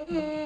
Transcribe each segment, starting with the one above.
Tapi sadar.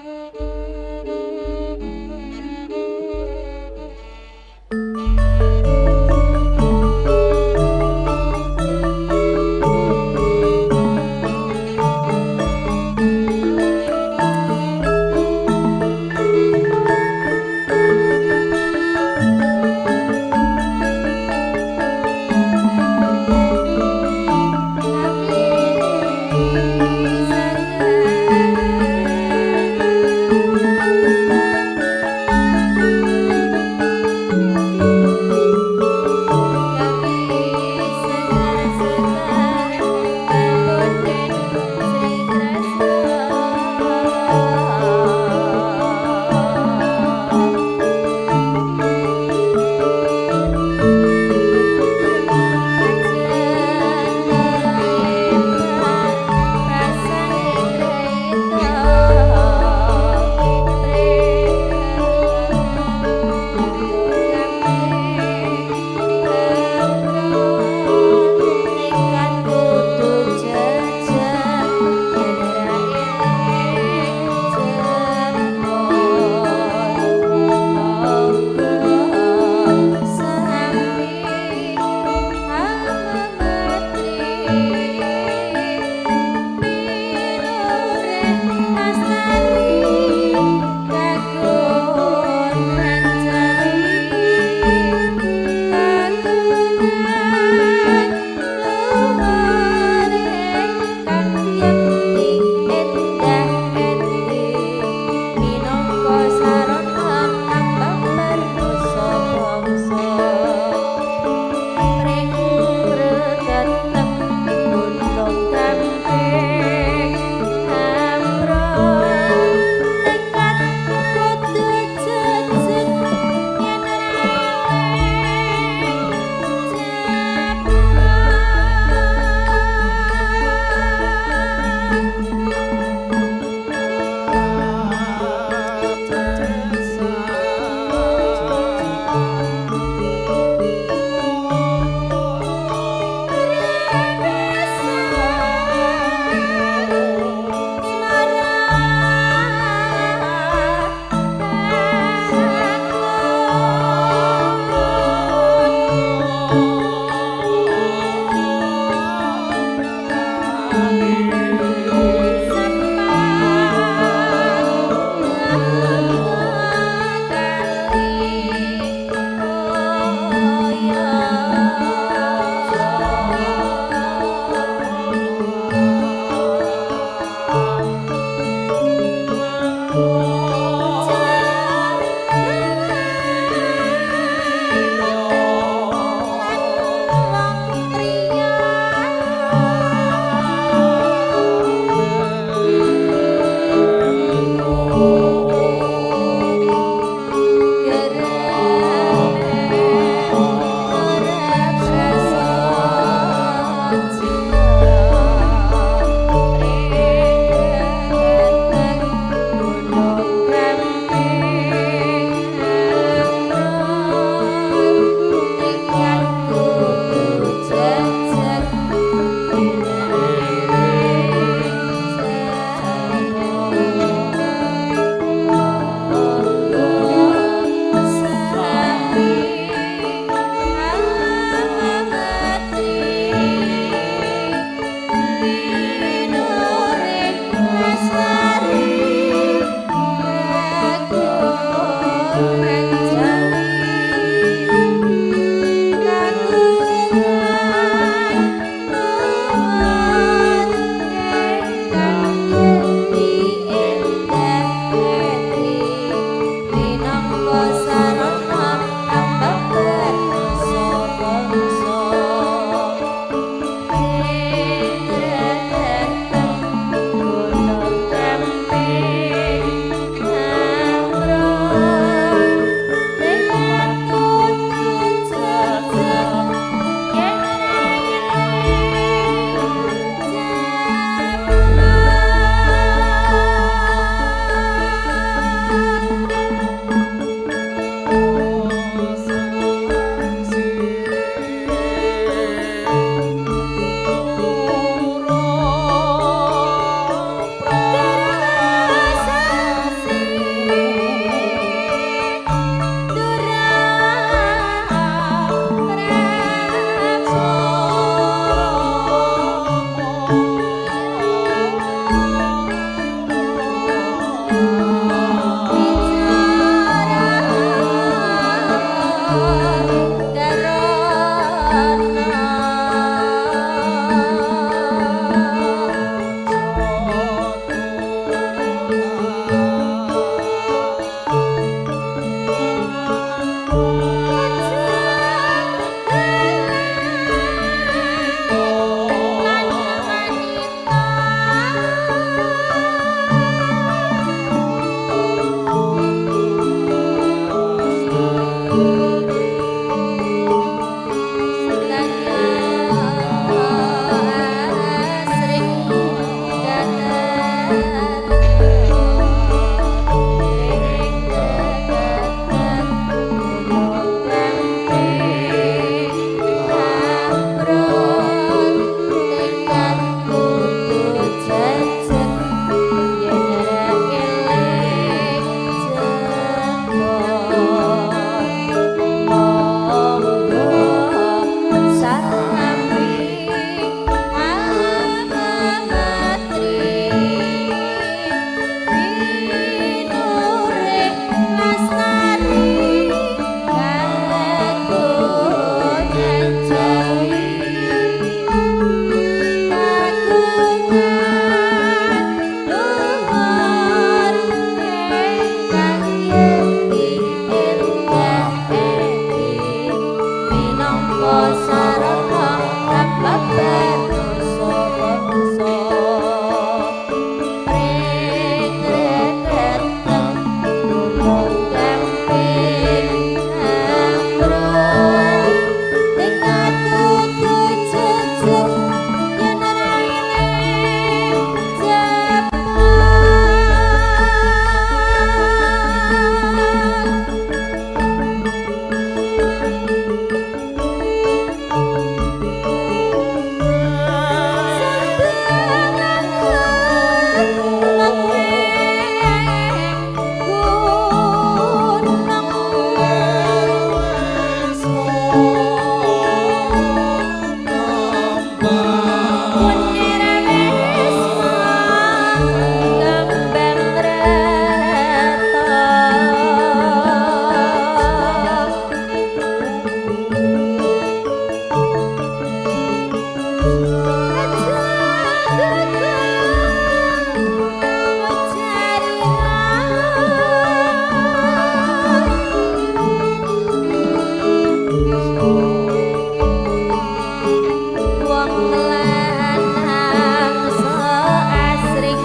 Lanang seasring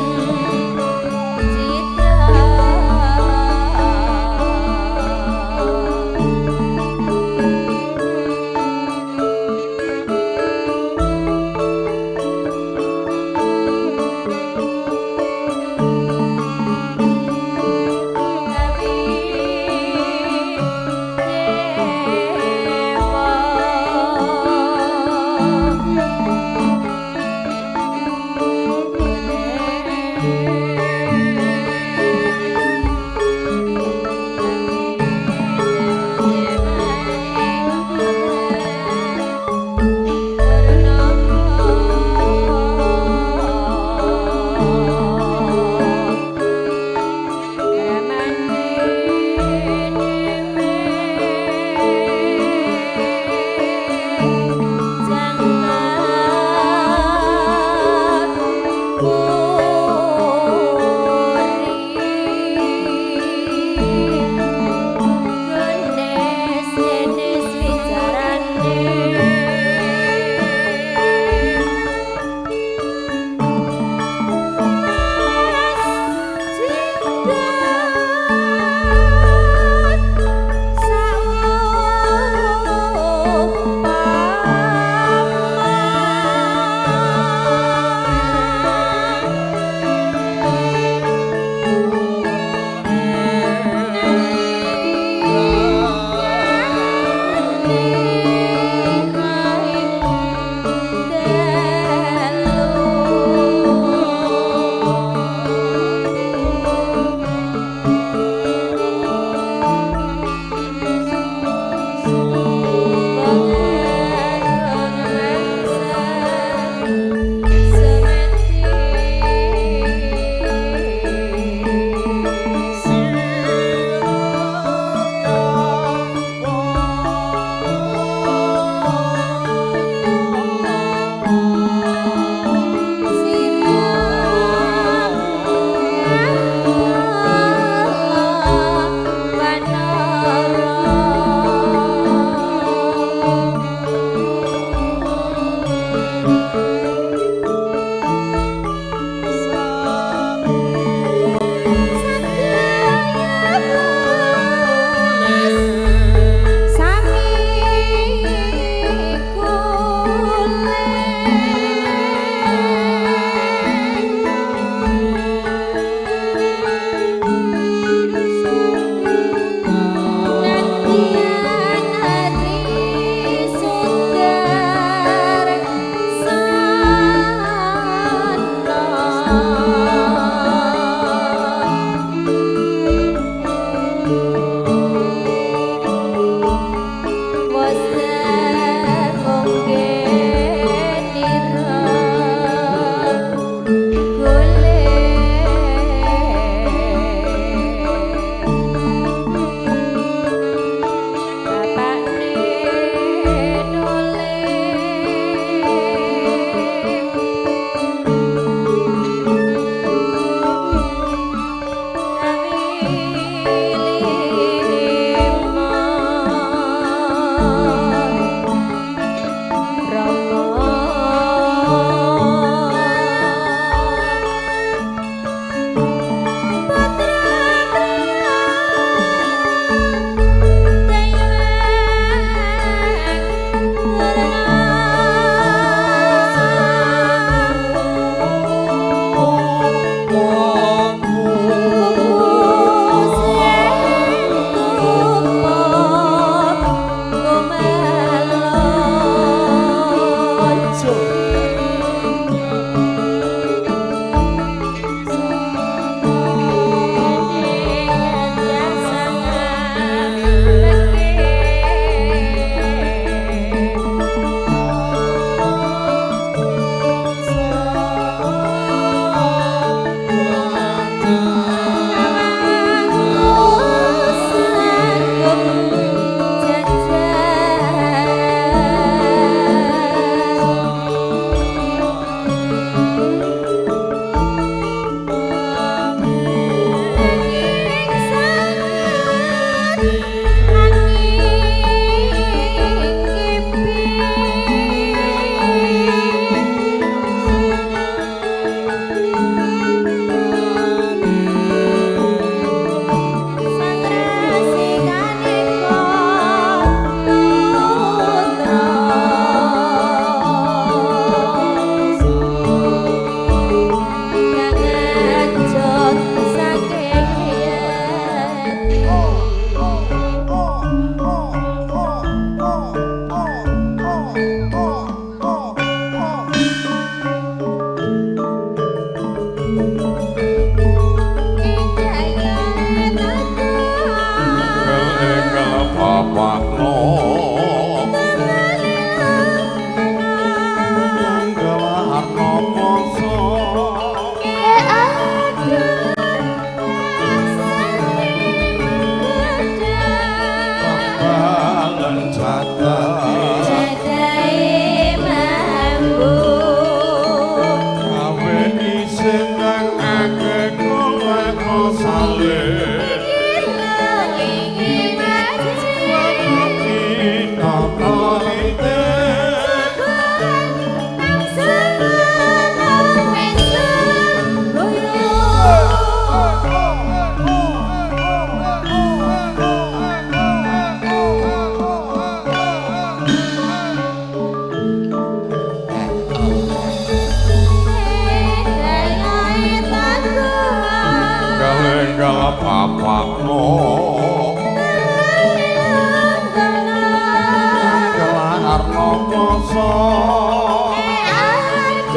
citra. Gawi dewa.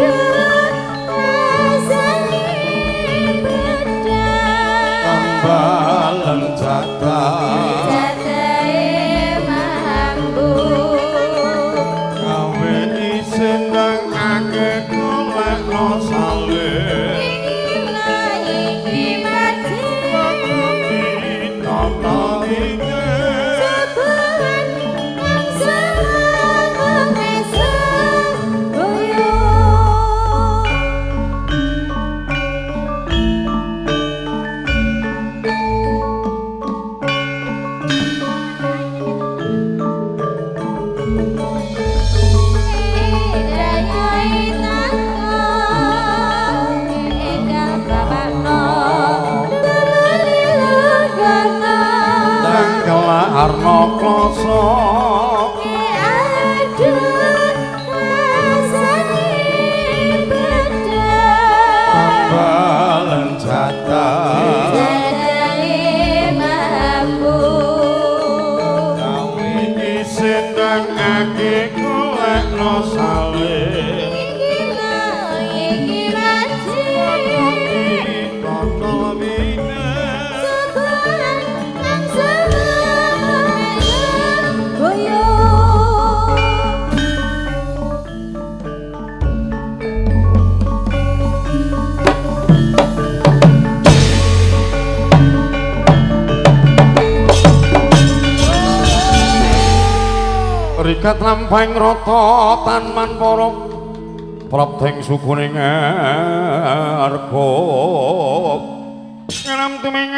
Aduh rasane bedhah Tambalen jatah jatahe mambu gawe isin nang akeh golekno saleh iki mati Tata ine suguhan kang semesa boyo. Nang kelarno kloso tambalen jatah gawe isin nang akeh golekno saleh Tata wine Rikat lampahing rata tanman para prapting sukuning arga ngenam tumingaling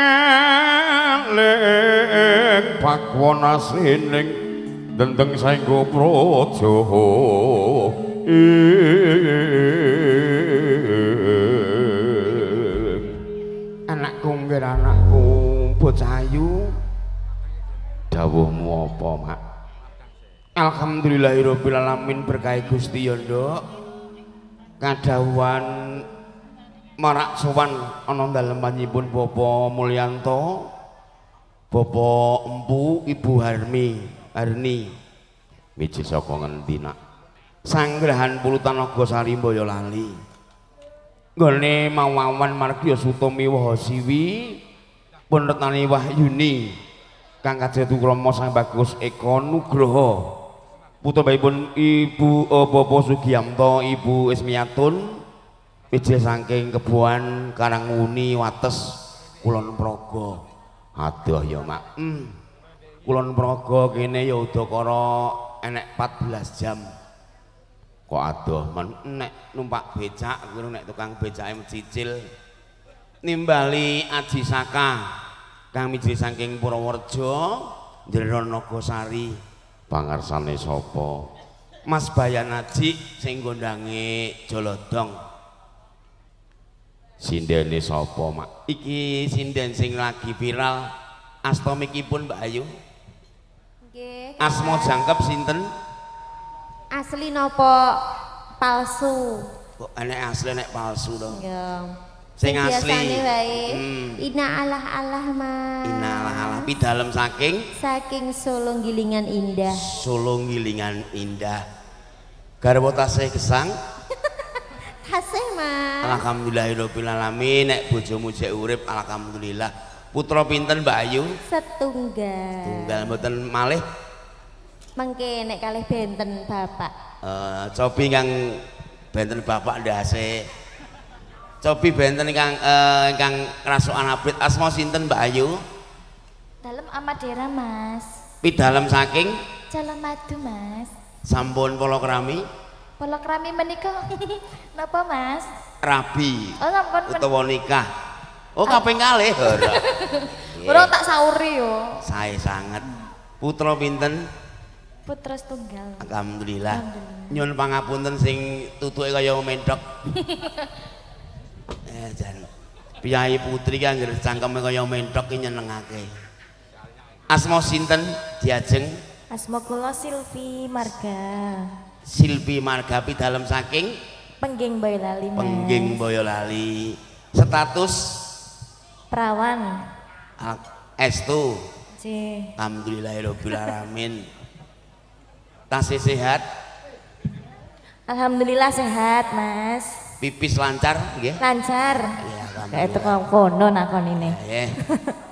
pakwon asining dendeng saengga praja. Anakku nggih anakku bocah ayu. Dawuhmu apa, Mak? Alhamdulillahirabbil alamin berkah Gusti ya, Nduk. Kadhawuhan marak sowan ana dalem panjenenganipun Bapak Mulyanto, Bapak Empu, Ibu Harmi, Harni. Miji saka ngendi, Nak? Sanggrahan Pulutan Nagasari Boyolali. Nggone mawawan margya suta miwaha siwi pun retani Wahyuni kang kajatu krama Sang Bagus Eko Nugroho. Putripun Ibu Bapak Sugiyamto, Ibu Ismiyatun mijil saking Keboan Karangwuni Wates Kulon Progo. Adoh ya, Mak. Kulon Progo kene ya udakara enek 14 jam. Kok adoh men? Nek numpak becak kuwi nek tukang becake cicil. Nimbali Aji Saka kang mijil saking Purworejo Jero Nagasari. Pangarsane sapa? Mas Bayan Aji sing gondange Jolodong. Sindene sapa, Mak? Iki sinden sing lagi viral asta mikipun Mbak Ayu. Nggih. Asma jangkep sinten? Asli napa palsu? Kok enek asli enek palsu to. Ya. Sing asli. Biasane wae. Ina alah-alah, Mas. Ina alah-alah pidalem saking saking Solo Gilingan Indah. Solo Gilingan Indah. Garwa tasih gesang? Tasih, Mas. Alhamdulillahirabbil alamin nek bojomu jek urip alhamdulillah. Putra pinten Mbak Ayu? Setunggal. Tunggal mboten malih. Mengke nek kalih benten bapak. Cobi kang benten bapak ndase. Cobi benten ingkang ingkang krasukan abrit asma sinten Mbak Ayu? Dalem Amadera, Mas. Pidalem saking Colomadu, Mas. Sampun palakrami? Palakrami menika napa, Mas? Rabi. Oh, sampun utawa nikah. Oh, kaping kalih. Ora. Ora tak sauri yo. Sae sanget. Putra pinten? Putra setunggal. Alhamdulillah. Nyun pangapunten sing tutuke kaya menthok. Jan. Piyayi putri ki anggere cangkeme kaya menthok ki nyenengake. Asma sinten diajeng? Asma kula Silvi Marga. Silvi Marga pidalem saking Pengging Boyolali, Mas. Pengging Boyolali. Status perawan. Estu. Nggih. Alhamdulillahirabbil alamin. Tasih sehat? Alhamdulillah sehat, Mas. Pipis lancar nggih? Lancar. Iya, Kayak teko kono nakonine. Nggih.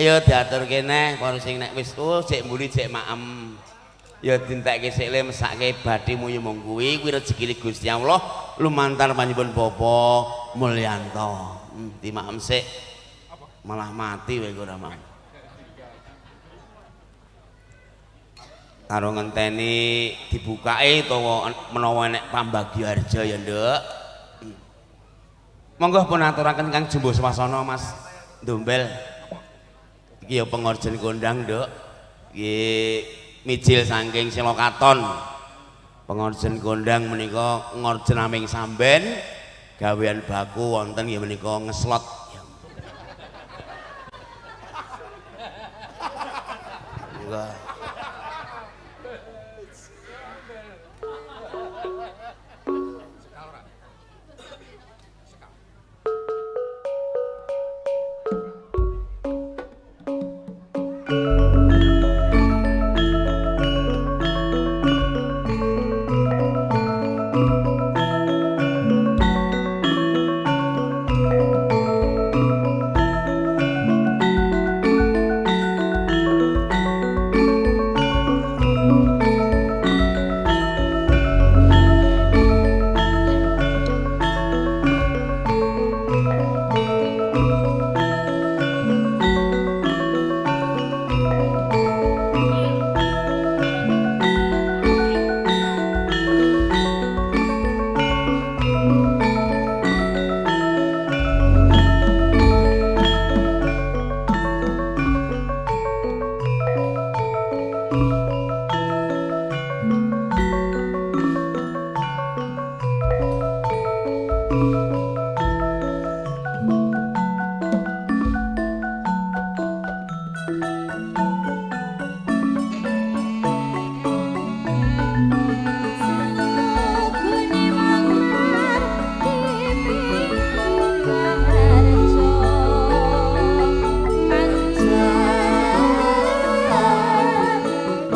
Ya diaturke neh para sing nek wis oh sik mburi sik maem. Ya dintekke sik le mesake bathimu ya mung kuwi, kuwi rezekine Gusti Allah lumantar panjenengan Bapak Mulyanto. Dimaem sik. Malah mati kowe ora maem. Karo ngenteni dibukake utawa menawa enek pambagyaharja ya, Nduk. Monggo pun aturaken Kang Jumbo Swasana Mas Dombel. Iki ya pengorjen kondang, Nduk. Iki mijil saking Selokaton. Pengorjen kondang menika ngorjen aming samben gawean baku wonten nggih menika ngeslot. Monggo.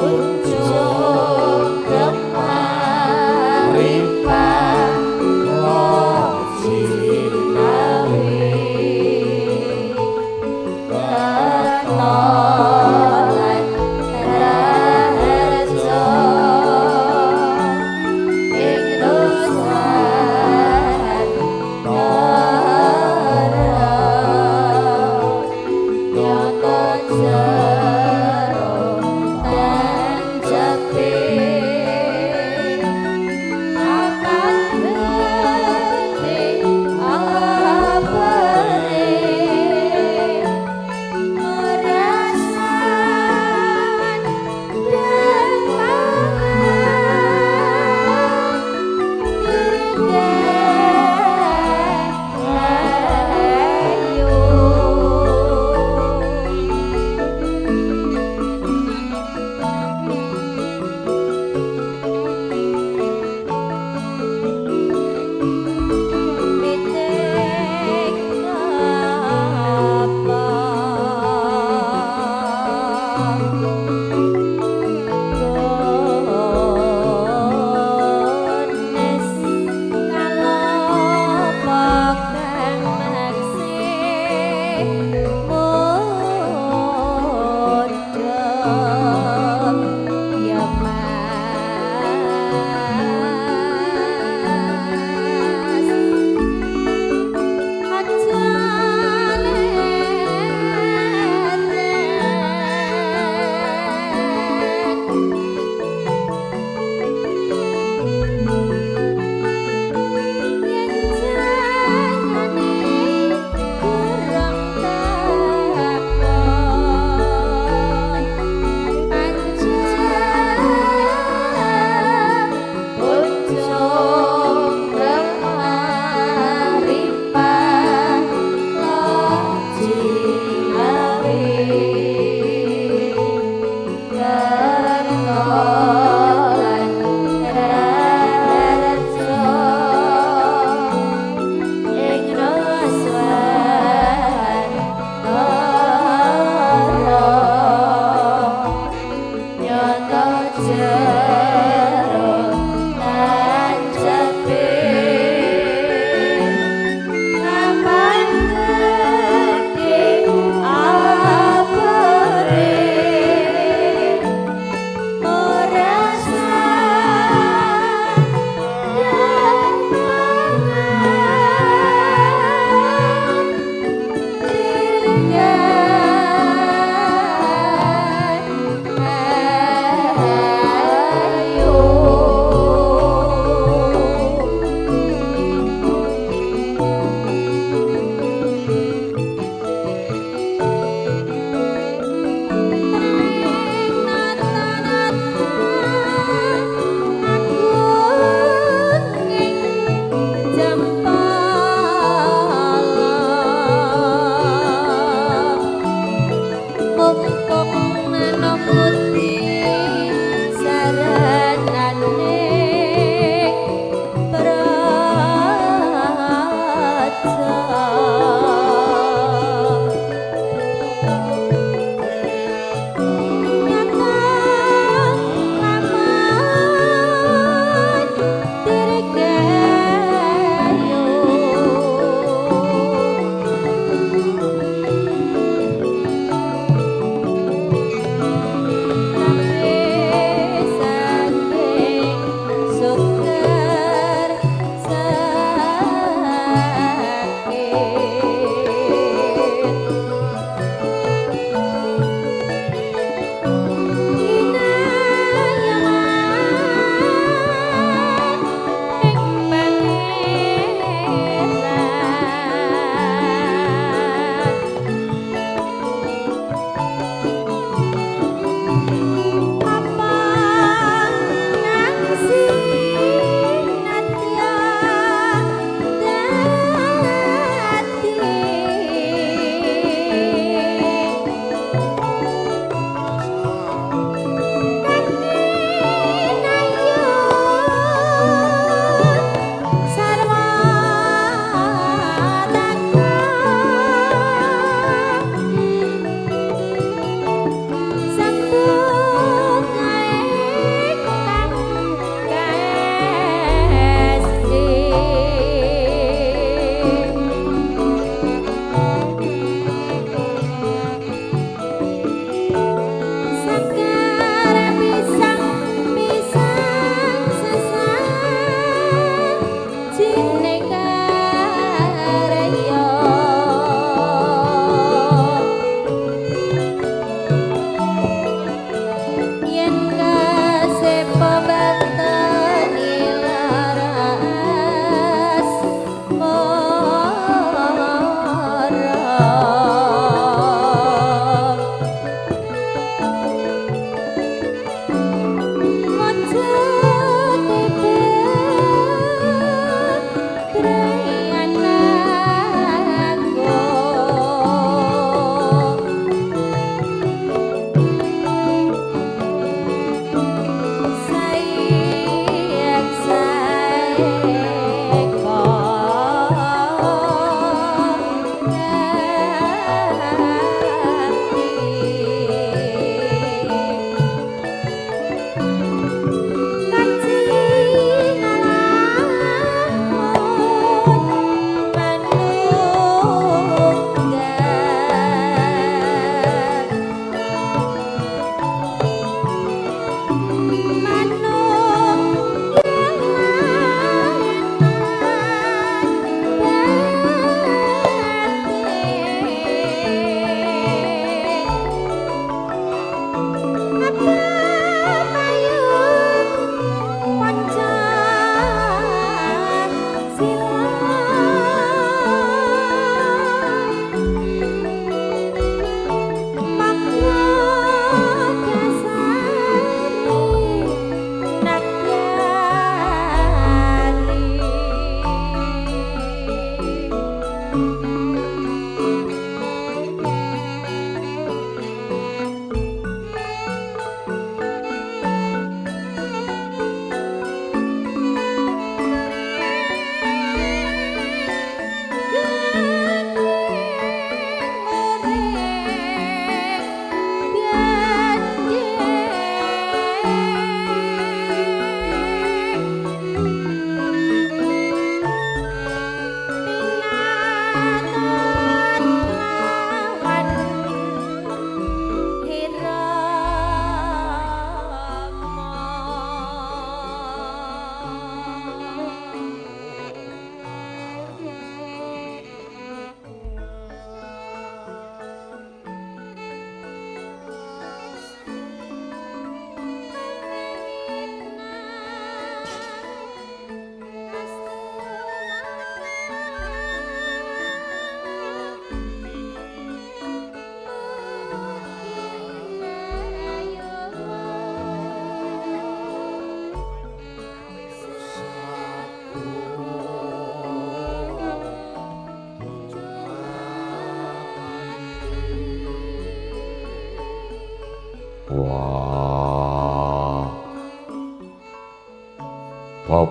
Ujung gemah ripah loji.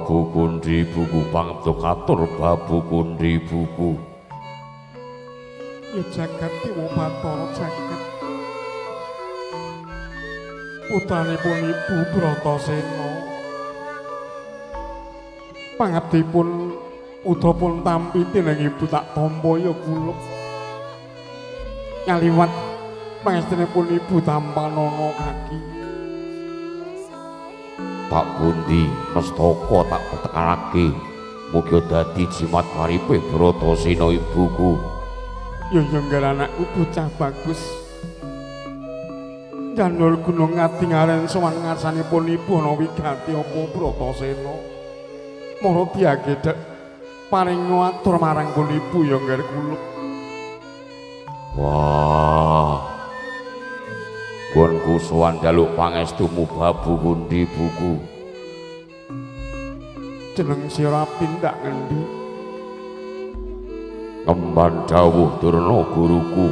Babu kundi buku pangapto katur babu kundi buku. Ya jagat Dewa Bathara jagat. Putranipun Ibu Bratasena. Pangabdipun putra pun tampi dening Ibu tak tampa ya kulup. Ngaliwat pangestunipun Ibu tampanana kaki. Tak pundi mestaka tak petekanake mugi dadi jimat karipe Bratasena ibuku. Ya ya anakku bocah bagus. Janur gunung ngati ngaren sowan ngarsanipun Ibu ana wigati apa Bratasena. Mara diagedhek paring atur marang pun Ibu ya ngger kulup. Wah. Nggonku sowan njaluk pangestumu babu kundi buku. Jeneng sira tindak ngendi? Ngemban dawuh Durna guruku.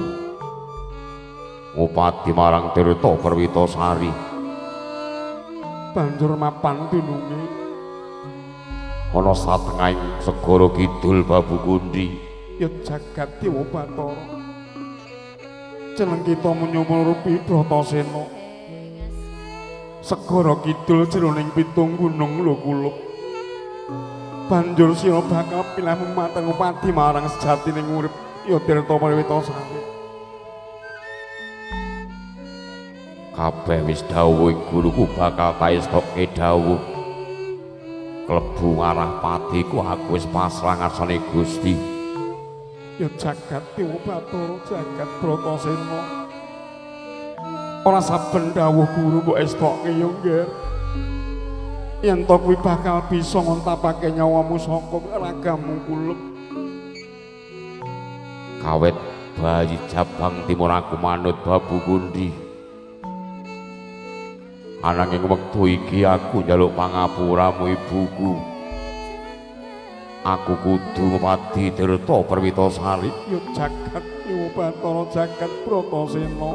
Ngupati marang Tirta Perwitasari. Banjur mapan dununge? Ana satengahing segara kidul babu kundi. Ya jagat Dewa Bathara. Jeneng kita menyumurupi Bratasena. Segara kidul jroning pitung gunung lho kulup. Banjur sira bakal pilih memateng upadi marang sejatining urip ya Tirta Perwitasari. Kabeh wis dawuh guruku bakal taestoke dawuh. Klebu ngarah patiku aku wis pasrah ngarsane Gusti. Ya jagat Dewa Bathara jagat Bratasena. Ora saben dawuh guru mbok estoke ya ngger. Yen to kuwi bakal bisa ngontapake nyawamu saka ragamu kulup. Kawit bayi jabang timur aku manut babu kundi. Ananging wektu iki aku njaluk pangapuramu ibuku. Aku kudu ngupadi Tirta Perwitasari. Ya jagat Dewa Bathara jagat Bratasena.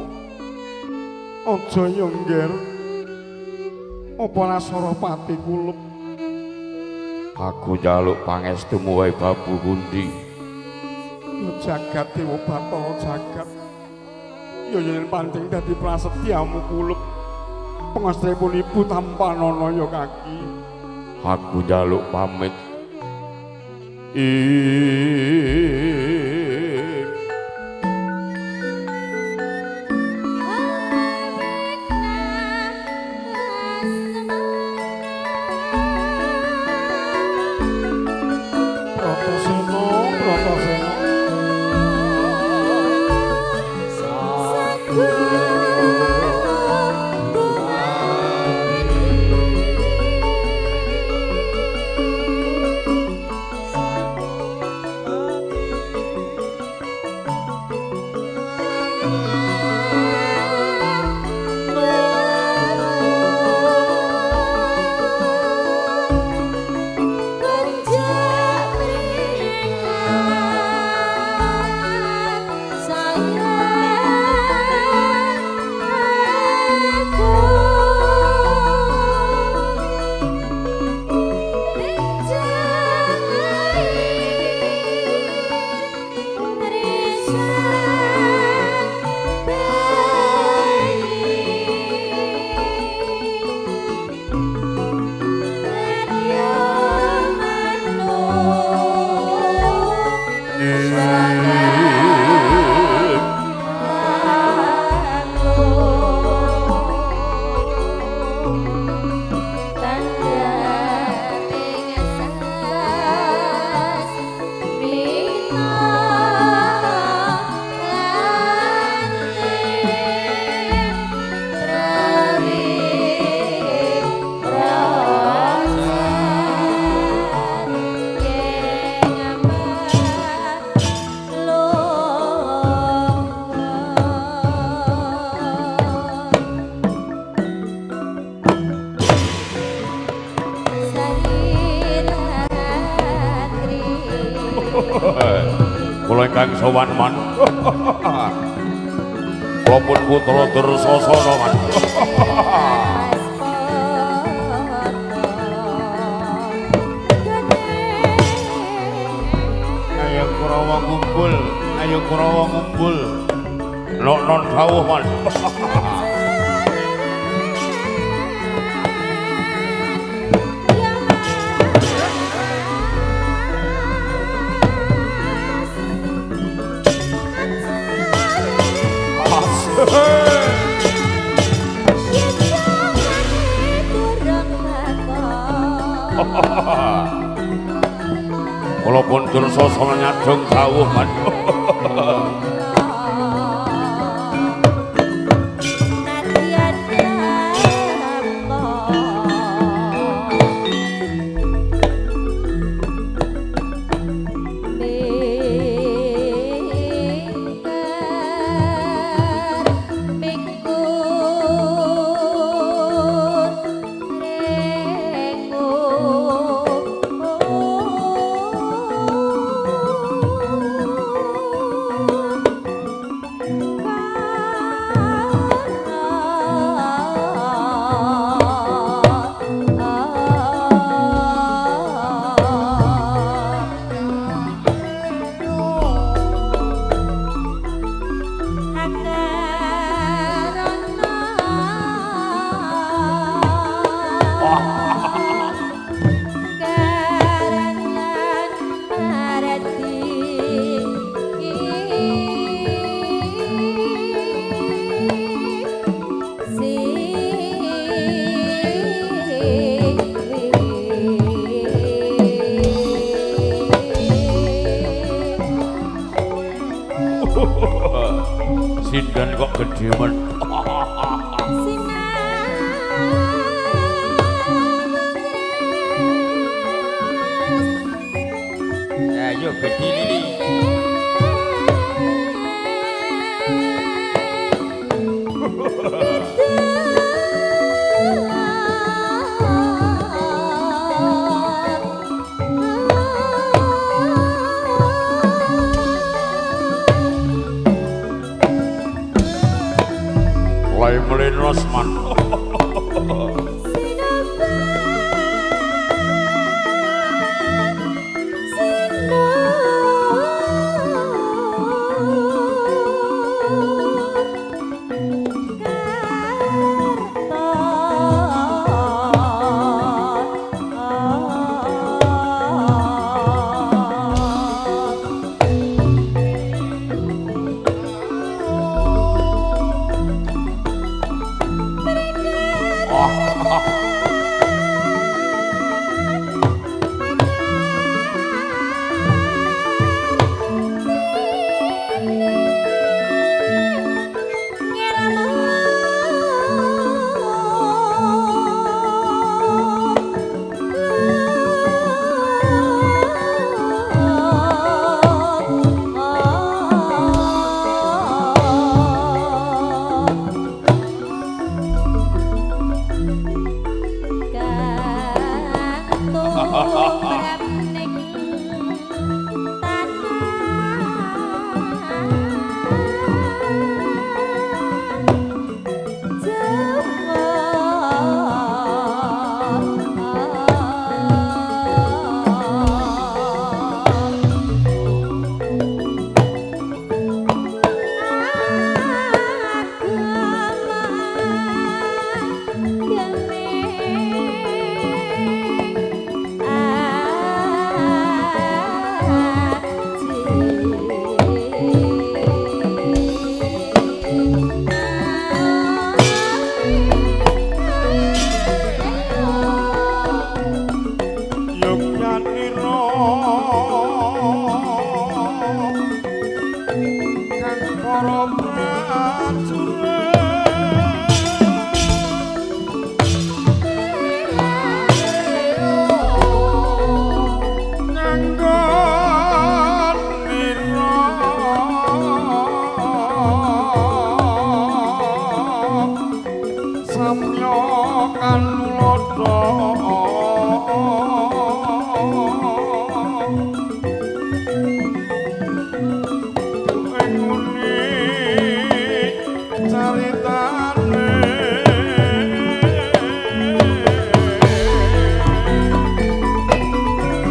Aja ya ngger. Apa lasara pati kulup? Aku njaluk pangestumu wae babu kundi. Ya jagat Dewa Bathara jagat. Ya yen pancen dadi prasetyamu kulup. Pangestripun Ibu tampanana ya kaki. Aku njaluk pamit. Bratasena, Bratasena. Kula ingkang sowan man. Kula pun putra Dursasana man. Kurawa ngumpul, ayo Kurawa ngumpul. Nok non dawuh man. Kula pun dursa nyadong dawuh man. Sinden kok gedhe men. Ayo gedhe lili. Lai mlenos man.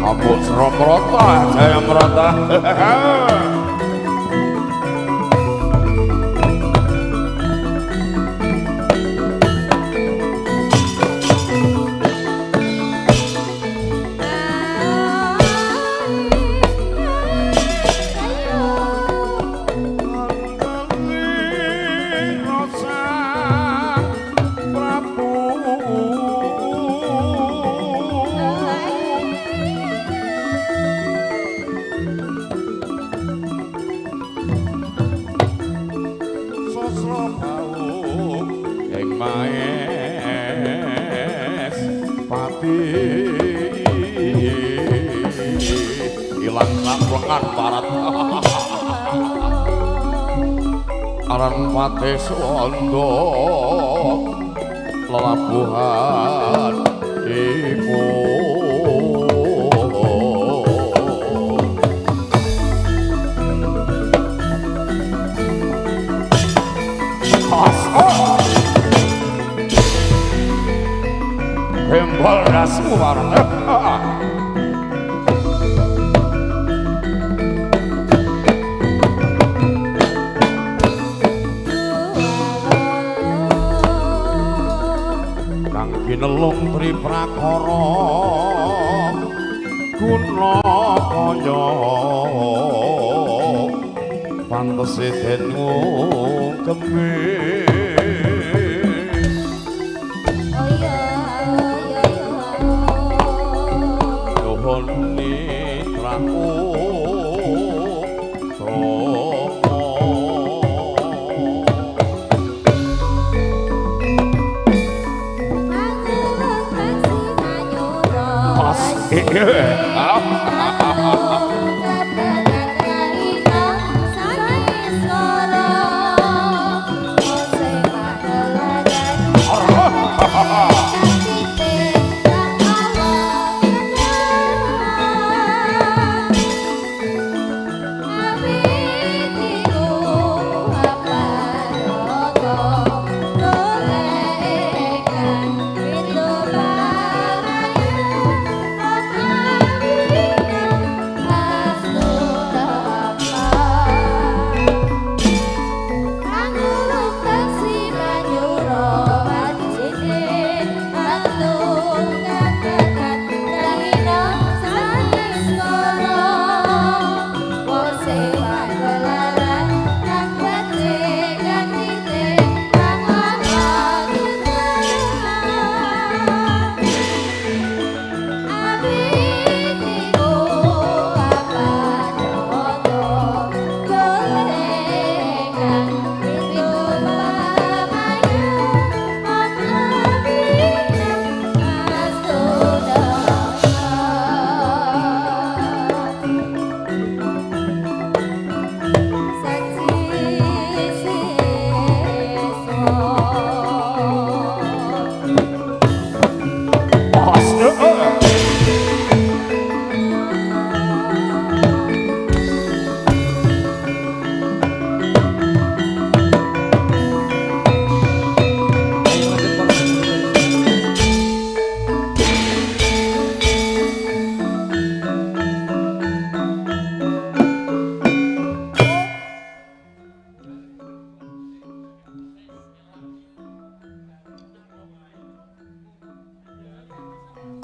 Amuk Sraprata Jaya. Brata. Ilang samplengan barat. Aran Patih Suwanda lelabuhan iku. Gembol dasmu bareng. Kang ginelung tri prakara guna kaya pantese den ngugemi.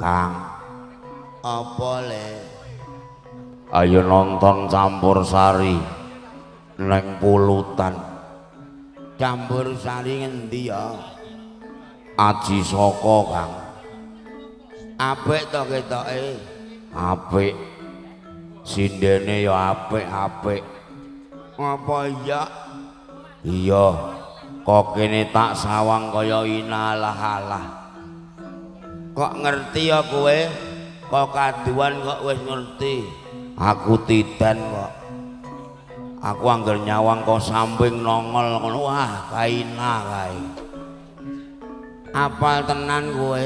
Kang, apa le? Ayo nonton campur sari neng Pulutan. Campur sari ngendi ya? Aji Saka, Kang. Apik to ketoke? Apik. Sindene ya apik-apik. Apa iya? Iya. Kok kene tak sawang kaya inalah-alah. Kok ngerti ya kowe? Kok kaduan kok wis ngerti? Aku titen kok. Aku angger nyawang kok samping nongol ngono, wah kaina kae. Apal tenan kowe?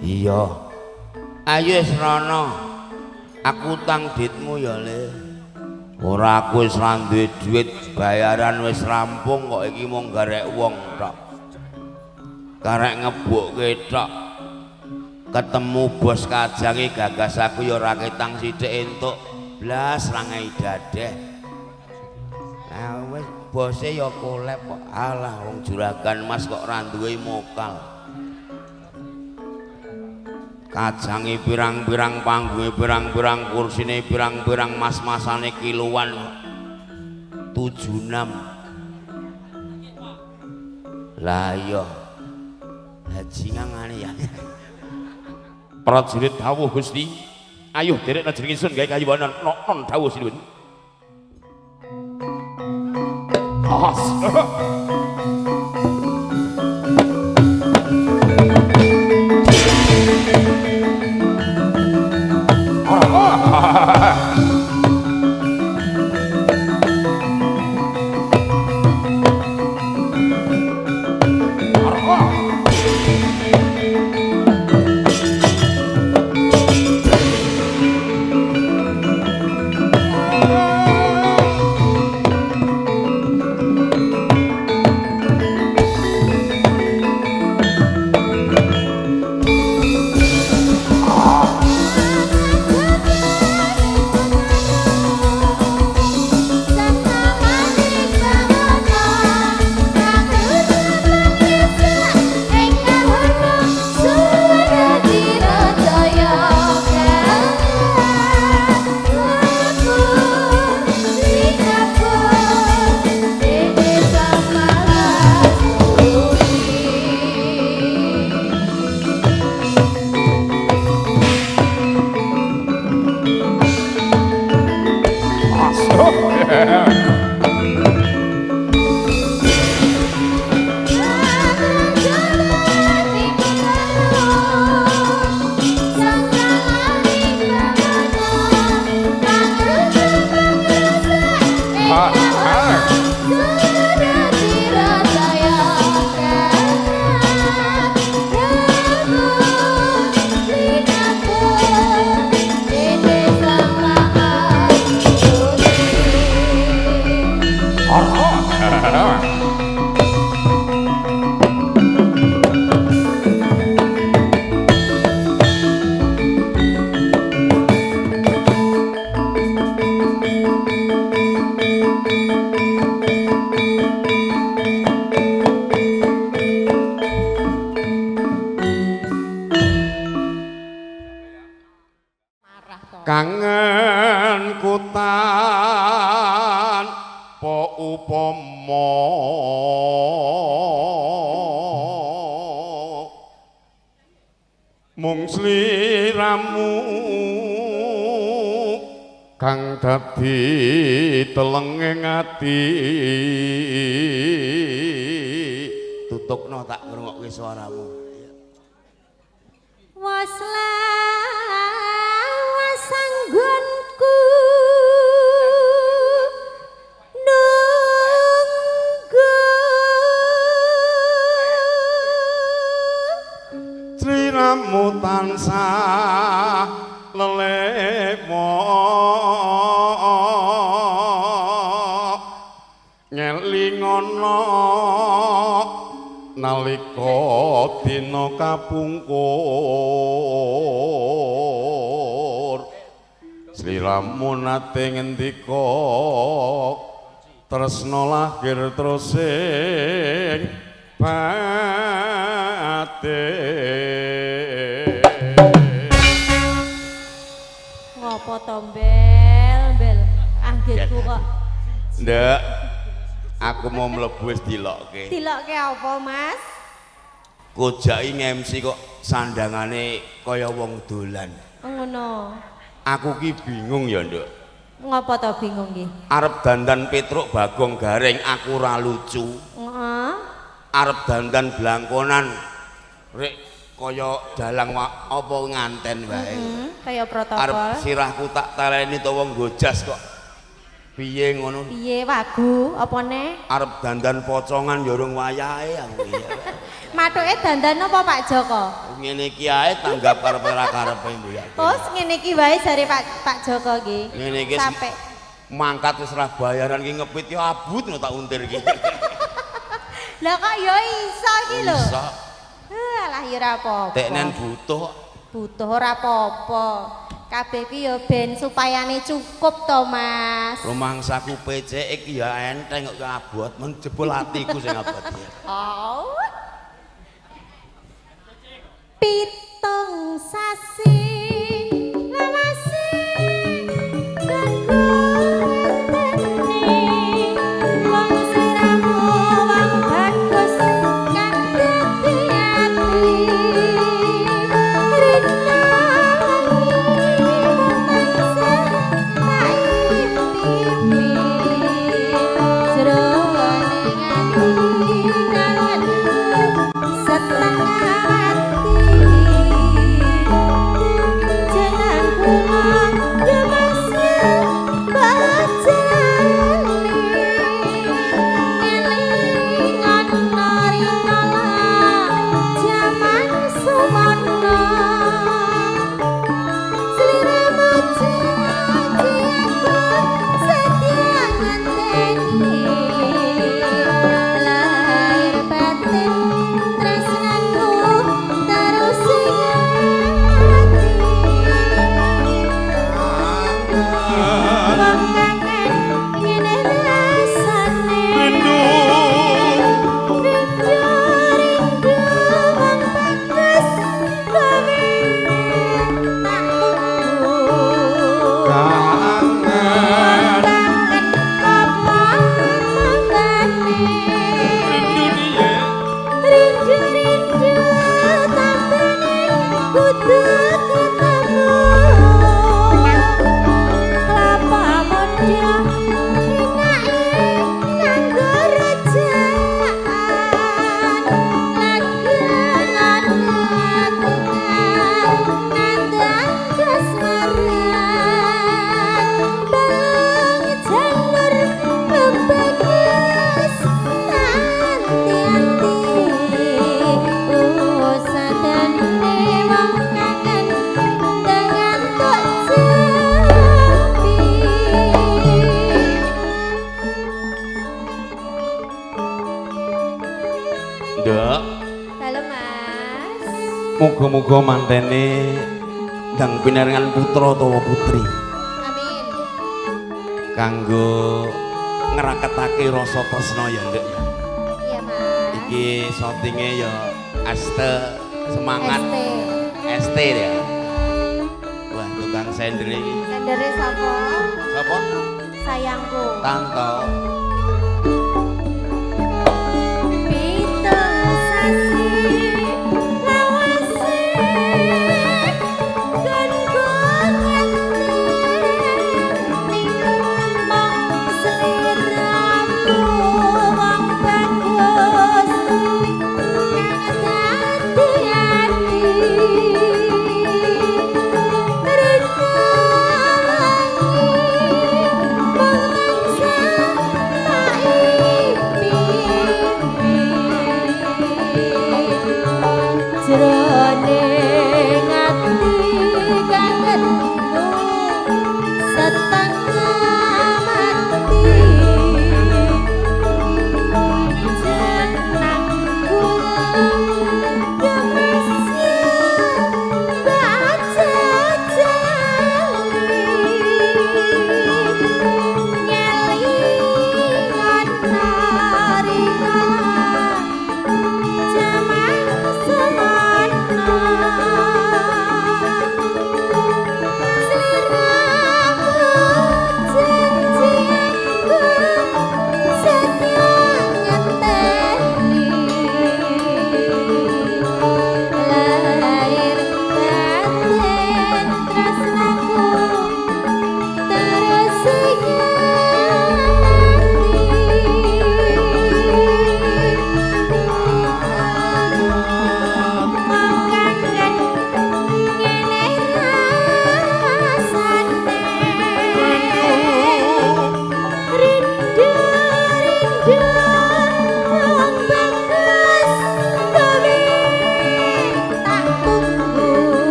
Iya. Ayo wis rono. Aku utang duitmu ya, Le. Ora, aku wis ra duwe duit, bayaran wis rampung kok iki mung garek wong tok. Karek ngebokke tok. Ketemu bos kajange gagas aku ya ora ketang sithik entuk. Blas rangai dadeh. Nah wis bose ya kolep kok. Alah wong juragan mas kok ra duwe mokal. Kajange pirang-pirang, panggunge pirang-pirang, kursine pirang-pirang, mas-masane kiloan kok. 76. Lah iya. Bajingangane ya. Prajurit dawuh Gusti, ayuh derek jeneng ingsun gawe kayuwanan non dawuh sinuwun. As. Kangen kutan po upama mung sliramu kang dadi telenge ati. Tutukno tak ngrungokke suaramu. Wasanggonku nunggu sliramu tansah lelemo ngelingono nalika dina kapungkur sliramu nate ngendika tresna lahir terus sing batin. Ngopo to Bel, Bel? Anggitku kok. Ndek, aku mau mlebu wis dilokke. Dilokke apa, Mas? Kojaki nge-MC kok sandangane kaya wong dolan. Ngono. Aku ki bingung ya, Nduk. Ngopo to bingung ki? Arep dandan Petruk Bagong Gareng aku ora lucu. Heeh. Arep dandan blangkonan rek kaya dalang apa nganten wae. Kaya protokol. Arep sirahku tak taleni to wong gojas kok. Piye ngono? Piye wagu apa neh? Arep dandan pocongan ya urung wayahe aku iki. Mathuke dandan apa Pak Joko? Ngene iki ae tanggap karepe ora karepe mbok. Oh, ngene iki wae jare Pak Joko iki. Ngene iki sampe mangkat wis ora bayaran iki ngepit ya abut ngono tak untir iki. Lah kok ya iso iki lho. Iso. Alah ya ora apa-apa. Teknen butuh. Butuh ora apa-apa. Kabeh ki ya ben supayane cukup to, Mas. Rumangsaku PC iki ya enteng kok abot men jebul atiku sing abot ya. Oh. 7 sasi lawase wong sliramu wong bagus kang dadi ati rina tansah tak impi jroning ati kangen setengah ati jeneng kula demase bajali elingan rikala jaman sumono sliramu janji aku setia ngenteni lahir batin tresnaku terus ing ati wong kangen ngene rasane rindu rindu rindu wong bagus kowe tak tunggu Kangen kangen apa tambane rindu rindu tambane kudu ketemu kelapa muda enake nganggo rejaan lagenan aku nandang kasmaran balung janur pembagus anti-anti usadane wong kangen dengan tok jambi. Nduk, Halo Mas. muga-muga mantene ndang pinaringan putra utawa putri Amin. kanggo ngraketake rasa tresna ya, Nduk ya. Iya Mas. Iki syutinge ya este semangat ST. ST ya. Wah, tukang sendere iki. Sendere sapa? Sapa? Sayangku. Tanto. 7 sasi lawase gongo ngenteni mung sliramu wong bagus kang dadi ati rina wangi mung tansah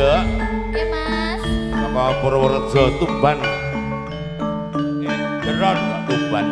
Nduk. Nggih, Mas. Saka Purworejo Tuban. Jeron Tuban.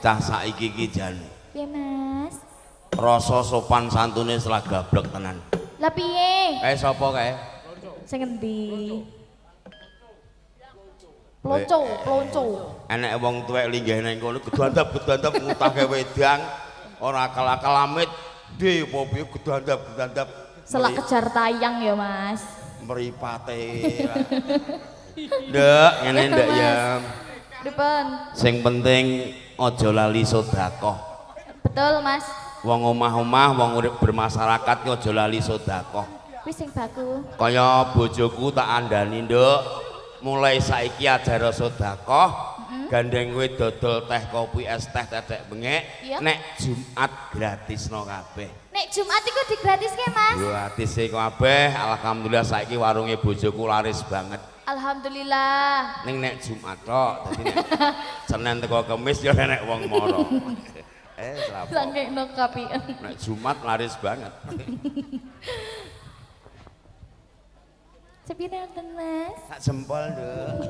Cah saiki iki jan. Piye, Mas? Rasa sopan santune setelah gablek tenan. Lah piye? Kae sapa kae? Sing endi? Plonco, plonco. Enek wong tuwek linggih nang kono gedandap-gedandap ngutahke wedang, ora akal-akal amit. Dhe apa piye gedandap-gedandap. Selak kejar tayang ya, Mas. Mripate. Nduk, ngene nduk ya. Pripun? Sing penting aja lali sedekah. Betul, Mas. Wong omah-omah, wong urip bermasyarakat ki aja lali sedekah. Kuwi sing baku. Kaya bojoku tak andani, Nduk. Mulai saiki ajar sedekah, gandeng kowe dodol teh kopi es teh tetek bengek, nek Jumat gratisno kabeh. Nek Jumat iku digratiske, Mas? Gratis e kabeh. Alhamdulillah saiki warunge bojoku laris banget. Alhamdulillah. Ning nek Jumat tok, dadi nek Senin teko Kamis ya nek wong moro. Sangkekno kapian. Nek Jumat laris banget. Sepira wonten, Mas? Sak jempol, Nduk.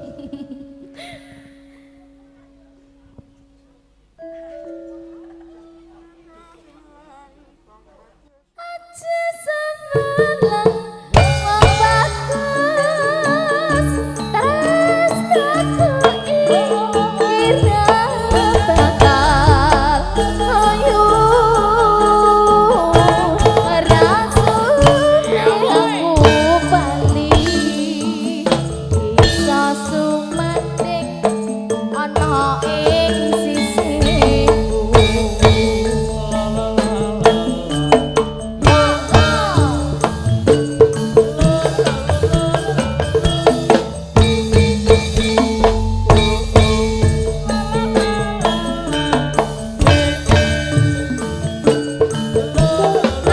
Aja semelang wong bagus, tresnaku iki ra bakal ayu. Ora suwe aku bali, iso sumanding ana ing sisiku.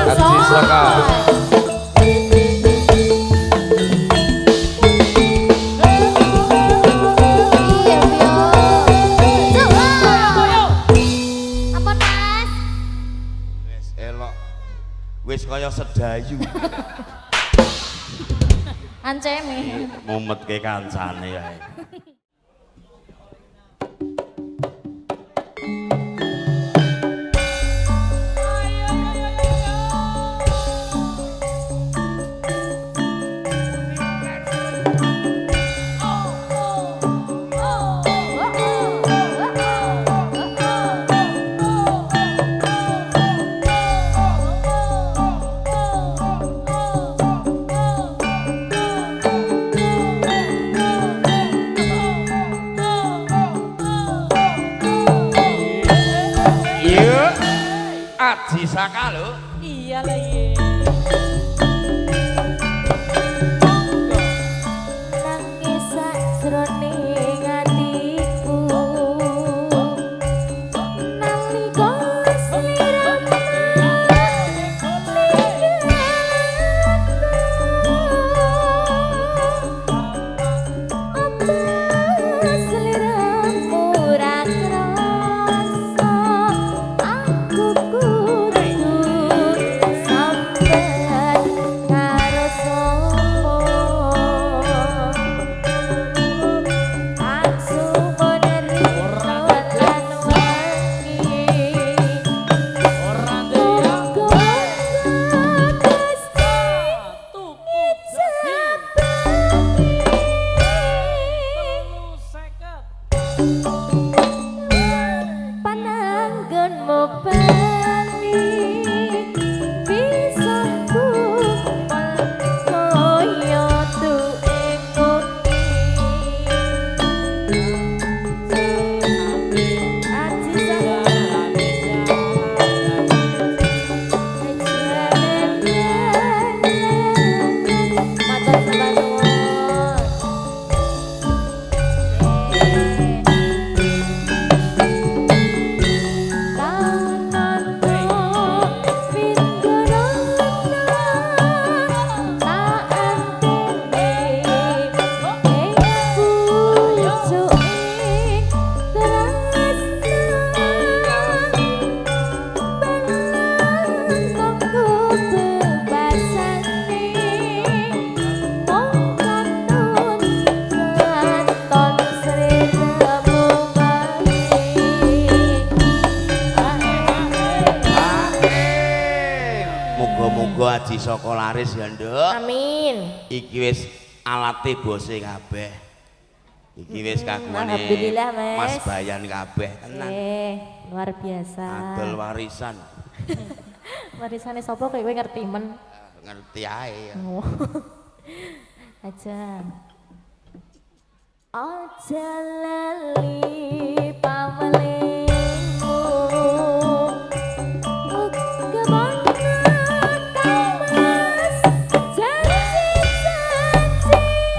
Aji Saka. Iya, Pio. Apa, Mas? Wis elok. Wis kaya sedayu. Anceme. Mumetke kancane kae. Iya. Aji Saka lho. Iya lah iya. Nangis sajroning atiku nalika sliramu ninggal aku, apa sliramu ra krasa aku kudu Aji Saka laris ya, Nduk. Amin. Iki wis alate bose kabeh. Iki wis kagungane Alhamdulillah, Mas. Mas Bayan kabeh tenan. Luar biasa. Adol warisan. Warisane sapa kowe ngerti men? Ngerti ae ya. Aja. Aja lali pamelingmu. Uga bono kang Mas janji-janjimu.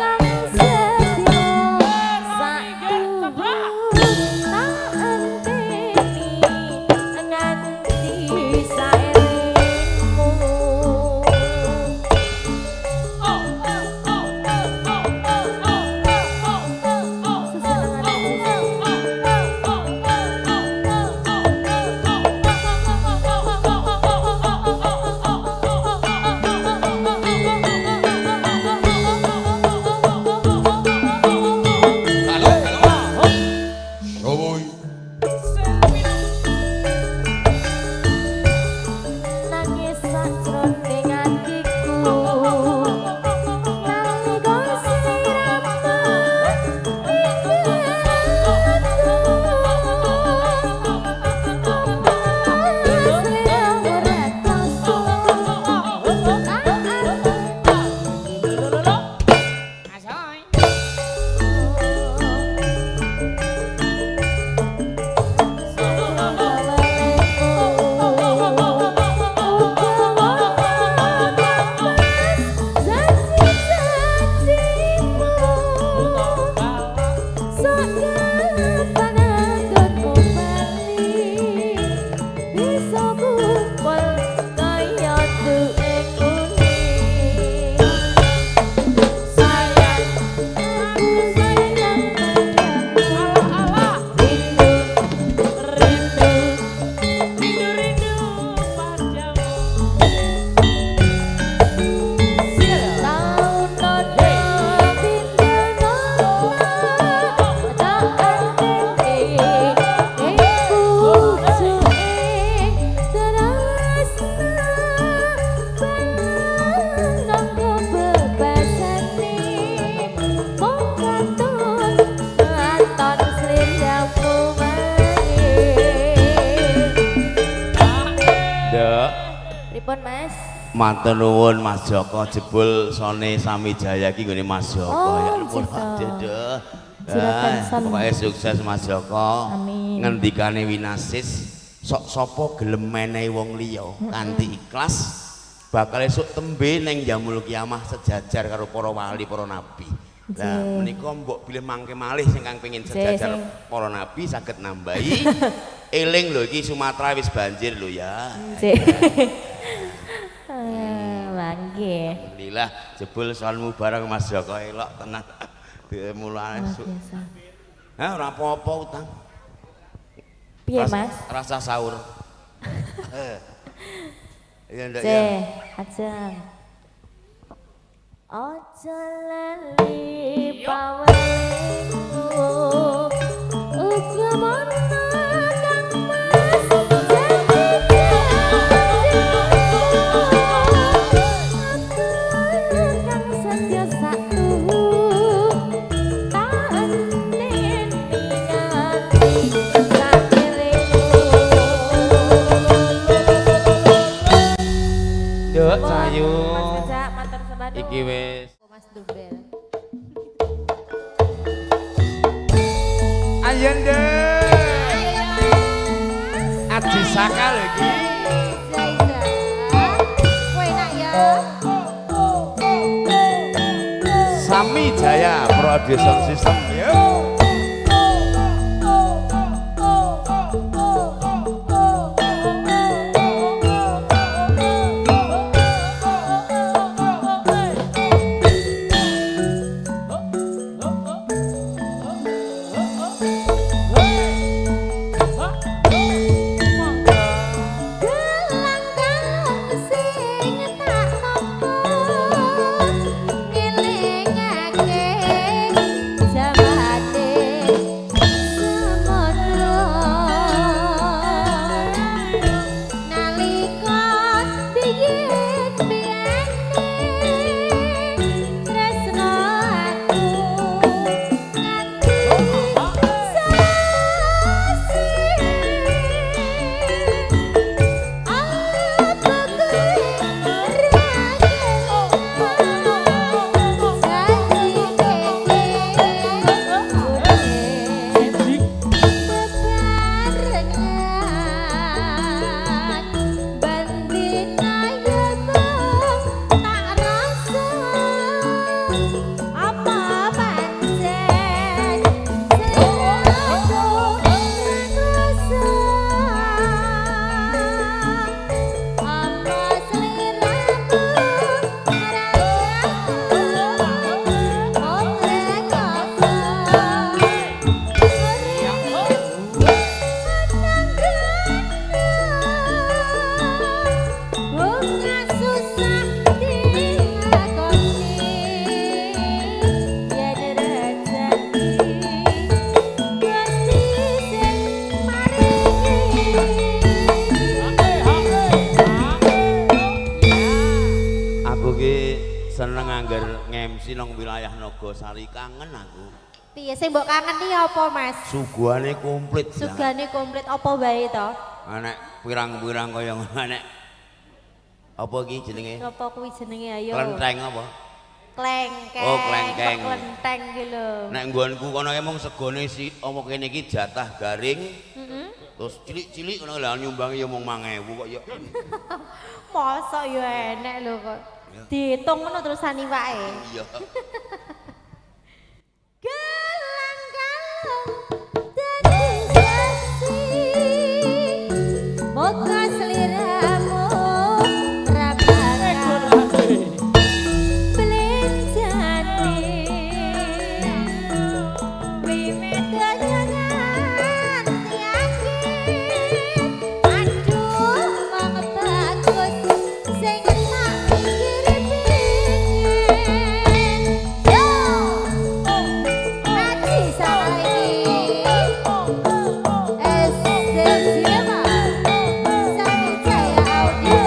Kang setyo saktuhu tak enteni nganti saelingmu. Nangis sakjroning atiku nalika sliramu sliramu ra tasu Nduk. Pripun Mas? Matur nuwun Mas Joko jebul sone Samijaya iki nggone Mas Joko. Oh, Ya ampun gitu. Aduh. Pokoke sukses Mas Joko. Amin. Ngendikane Winasis sok sapa gelem menehi wong liya kanthi ikhlas bakal esuk tembe ning Yaumul Kiamah sejajar karo para wali, para nabi. Lah menika mbok bilih mangke malih sing kang pengin sejajar para nabi saged nambahi. Eling lho iki Sumatera wis banjir lho ya. Nggih. Mangke. Alhamdulillah jebul soalmu bareng Mas Joko elok tenan. Mulane esuk. Hah ora apa-apa utang. Piye Mas? Rasa sahur. Iya ndak ya. Ajeng. Aja lali pawelingmu uga mono kang Mas janji kang setya saktuhu tak enteni nganti sakelingmu. Nduk Cayu. Mas Kejak matur sembah nuwun. Iki wis Mas Dumbel. Ayo nduk. Aji Saka lho iki. Enak ya. Samijaya Production System ya. Gelang kalung sing tak tampa ngelingake jamane. Seneng angger ngemsi nang wilayah Nogosari kangen aku. Piye sing mbok kangeni apa, Mas? Suguhane komplit. Sugane komplit apa wae to? Anek pirang-pirang kaya ngono anek. Apa iki jenenge? Apa kuwi jenenge ayo? Klenteng apa? Klengkeng. Oh, klengkeng. Klenteng ki lho. Nek nggonku kono kae mung segone si apa kene iki jatah garing. Heeh. Terus cilik-cilik ngono lha nyumbangi ya mung 5000 kok ya. Mosok ya enek lho kok. Diitung ngono terusan iwake. Iya. Gelang kalung dadi saksi moga sliramu ra bakal blenjati wiwit nganti akhir aduh wong bagus sing tak pikir-pikir yo ati saiki SC Cinema Sami Jaya Audio.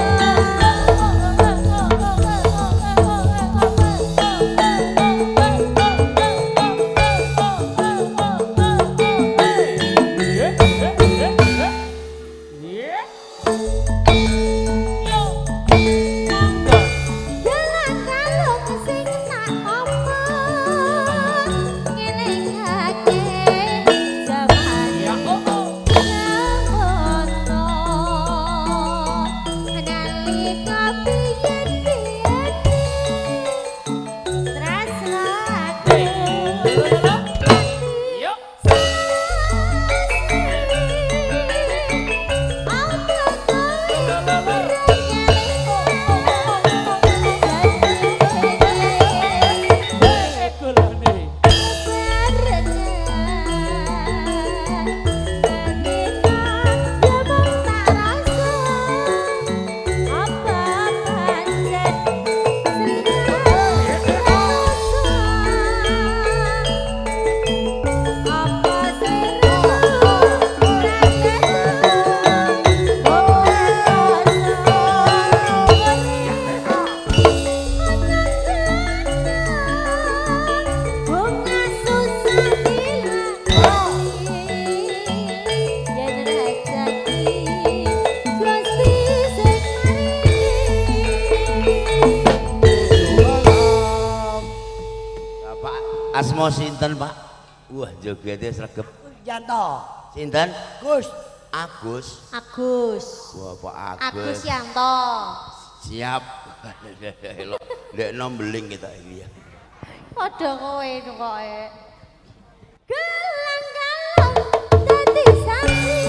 Gelang kalung sing tak tampa ngelingake jamane semono nalika biyen-biyen tresno aku. Bunga susah dilakoni yen ra jadi Gusti sing maringi. Bapak asma sinten, Pak? Wah, jogete sregep. Yanto. Sinten? Gus. Agus. Agus. Wah, Pak Agus. Agus Yanto. Siap. Ndekno mbeling kita iki ya. Padha kowe koke. Gelang kalung dadi saksi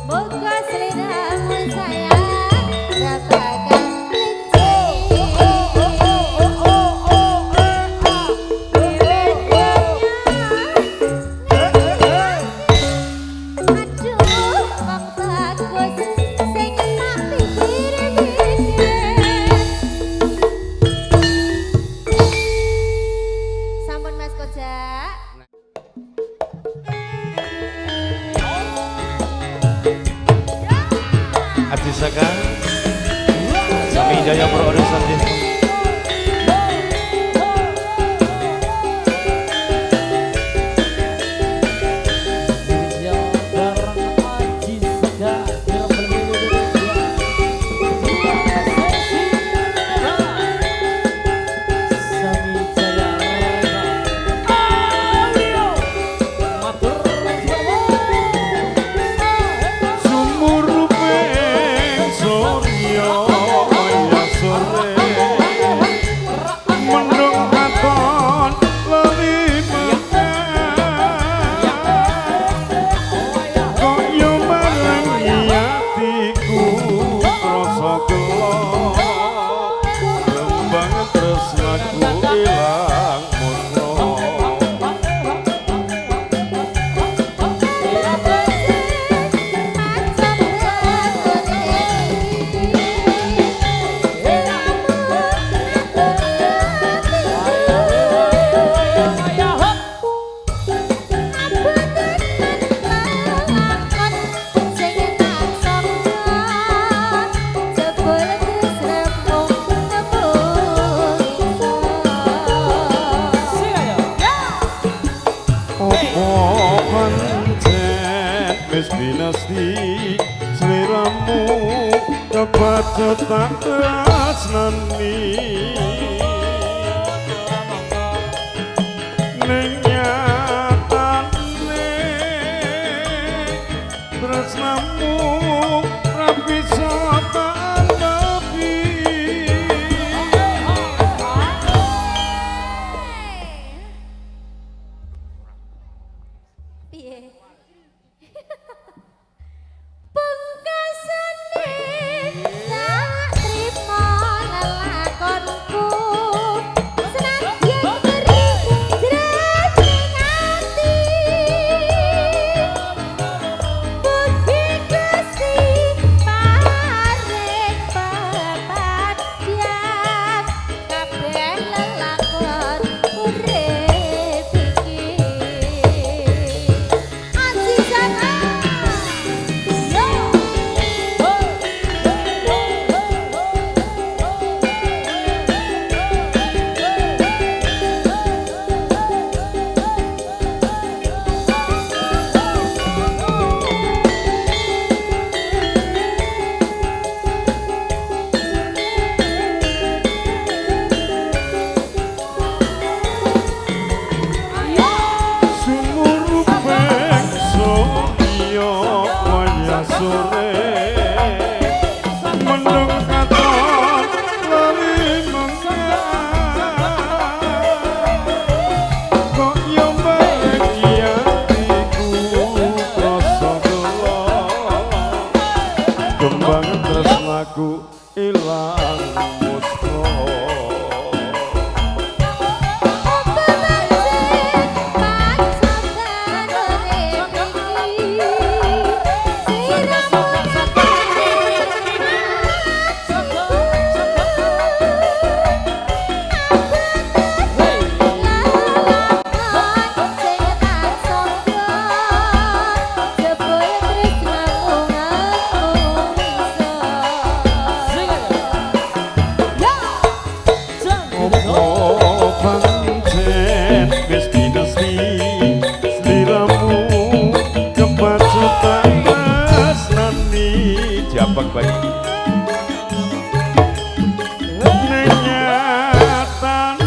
moga sliramu sayang ra bakal licin. Aduh wong bagus sing tak pikir-pikir. Sampun Mas Kojak. Aji Saka Sami Jaya Production. Sumuruping surya ya sore. Sliramu kebacut tak tresnani ning nyatane tresnamu ra bisa tak andepi. Piye? Pungkasane tak trimo lelakonku senadyan beri jroning ati Puji Gusti paring pepadhan kabeh lelakon urip iki. Azizana yo. Sumurupeng surya wayah sore mendung katon lali mengan kok yo bagi atiku rasa gelo kembang tresnaku ilang musra. Opo pancen wis pinesti sliramu kebacut tak tresnani Jabang bayi. ning nyatane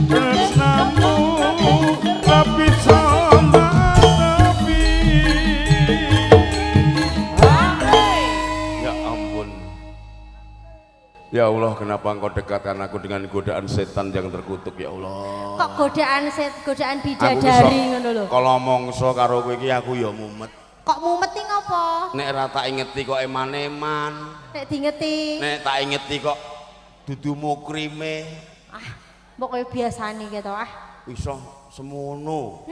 tresnamu ra bisa ngatepi. Ya ampun. Ya Allah, kenapa engkau dekatkan aku dengan godaan setan yang terkutuk ya Allah. Kok godaan set, godaan Aku bidadari ngono lho. Kalau mongso karo kowe iki aku ya mumet. Kok mumet iki ngopo? Nek ra tak ingeti kok eman-eman. Nek dingeti. Nek tak ingeti kok dudu mukrime. Ah, mbok koyo biasane gitu ah. Iso semono.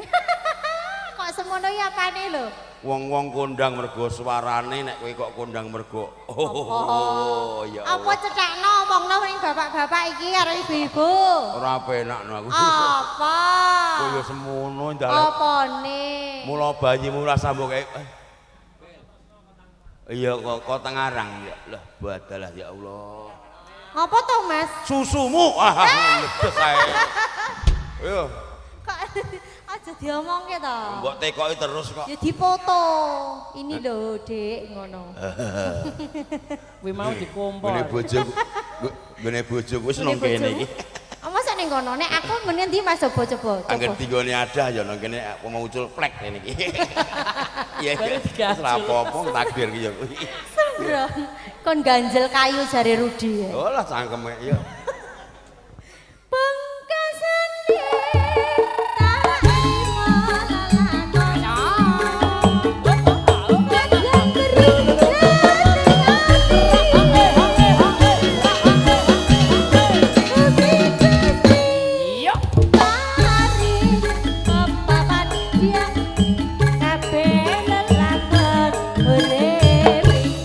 Kok semono ya apane lho? Wong-wong kondang mergo suarane nek kowe kok kondang mergo. Oh, ya Apa Allah. cethakno omongno ning bapak-bapak iki karo ibu-ibu? Ora penak no aku. Apa? Kowe ya semono ndalek. Apane? Mula bayimu rasa mbok kayak Iya kok kok tengarang ya. Lah badalah ya Allah. Ngopo to, Mas? Susumu ah ledes ae. Yo, Kok aja diomongke to. mbok tekoki terus kok. Ya dipoto. Ini lho, Dik, ngono. Kuwi mau dikompor. Ngene bojoku, ngene bojoku wis nang kene iki. Oh, masa ning kono? Nek aku ngene ndi Mas coba coba. Angger Coba. dinggone ada ya nang kene aku mau ucul plek ngene iki. Iya. Baru digajul. Ora apa-apa takdir ki ya kuwi. Sembrono. Kon ganjel kayu jare Rudi. ya. Oh lah cangkeme ya. Pungkasane tak trimo lelakonku kadang beri jroning ati Gusti Gusti paring pepadhan kabeh lelakon urip iki.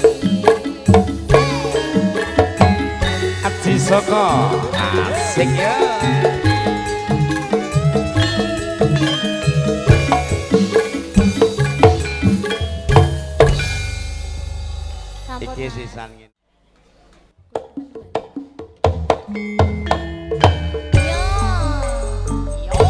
Aji Saka asik ya. Sampun, Iki Mas. sisan ngene. Yo. Yo.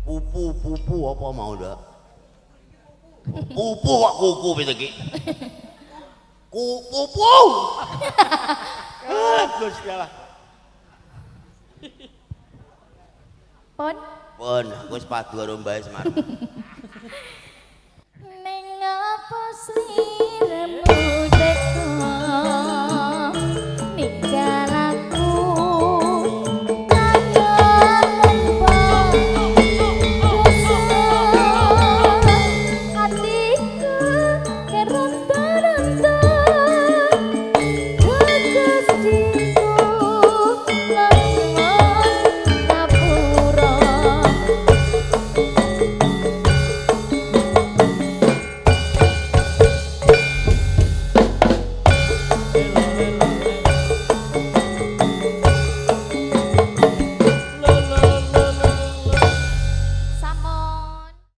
Pupu-pupu apa mau ndak? Pupu kok kuku piye iki? Pupu. Gusti Allah. Pon. Pon, aku wis padu karo Mbah Semar. Ning apa sliramu